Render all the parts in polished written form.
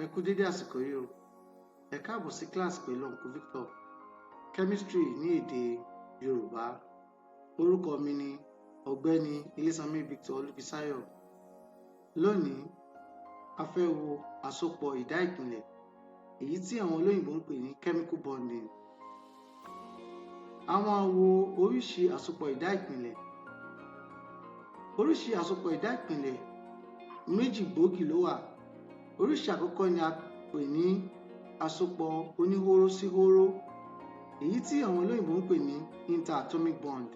Ẹ kú dédé àsìkò yìí o. Ẹ káàbọ̀ sí kíláàsì pẹ̀lú Uncle Victor, Chemistry ní èdè Yorùbá. Orúkọ mi ni Ọ̀gbẹ́ni Ilésanmí Victor Olúfisáyọ̀. Lónìí, a fẹ́ wo àsopọ̀ ìdá ìpìlẹ̀, èyí tí àwọn olóyìnbó ń pè ní chemical bonding. A máa wo oríṣi àsopọ̀ ìdá ìpìlẹ̀. Oríṣi àsopọ̀ ìdá ìpìlẹ̀ méjì gbòógì ló wà. Oríṣi àkọ́kọ́ ni a pè ní àsopọ̀ oníhóró sí hóró, èyí tí àwọn olóyìnbó ń pè ní interatomic bond.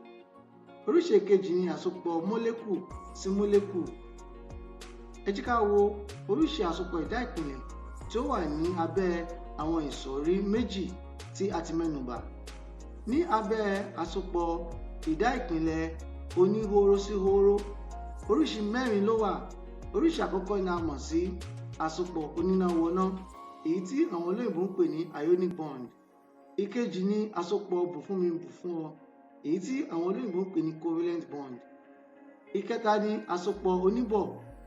Oríṣi èkejì ni àsopọ̀ mólekù sí mólekù. Ẹ jẹ́ ká wo oríṣi àsopọ̀ ìdá ìpìlẹ̀ tí ó wà ní abẹ́ àwọn ìsọ̀rí méjì tí a ti mẹ́nubà. Ní abẹ́ àsopọ̀ ìdá ìpìlẹ̀ oníhóró sí hóró, oríṣi mẹ́rin ló wà. Oríṣi àkọ́kọ́ ni a mọ̀ sí àsopọ̀ onínáwọná, èyí tí àwọn olóyìnbó ń pè ní ionic bond. Ìkejì ni àsopọ̀ bù fún mi bù fún ọ, èyí tí àwọn olóyìnbó ń pè ní covalent bond. Ìkẹta ni àsopọ̀ oníbọ̀,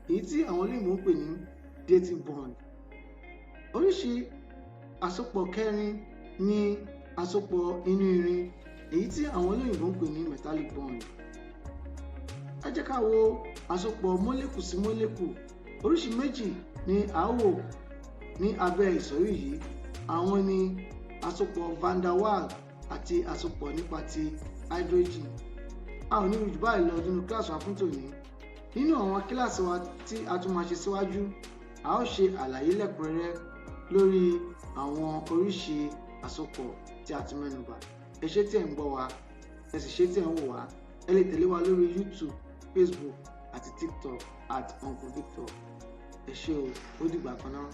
èyí tí àwọn olóyìnbó ń pè ní dative bond. Oríṣi àsopọ̀ kẹrin ni àsopọ̀ inú irin, èyí tí àwọn olóyìnbó ń pè ní metallic bond. Ẹ jẹ́ ká wo àsopọ̀ mólekù sí mólekù. Oríṣi méjì ni a ó wò ní abẹ́ ìsọ̀rí yìí. Àwọn ni àsopọ̀ Van der Waals àti àsopọ̀ nípa ti hydrogen. A ò ní rí jù báyìí lọ nínú kíláàsì wa fún tòní. Nínú àwọn kíláàsì wa tí a tún máa ṣe síwájú, a ó ṣe àlàyé lẹ́kùnrẹ́rẹ́ lórí àwọn oríṣi àsopọ̀ tí a ti mẹ́nubà. Ẹ ṣé tí ẹ̀ ń gbọ́ wa, ẹ sì ṣé tí ẹ̀ ń wò wá. Ẹ lè tẹ̀lé wa lórí YouTube, Facebook àti TikTok @UncleVictor. Ẹ ṣé o, ó dìgbà kan náà.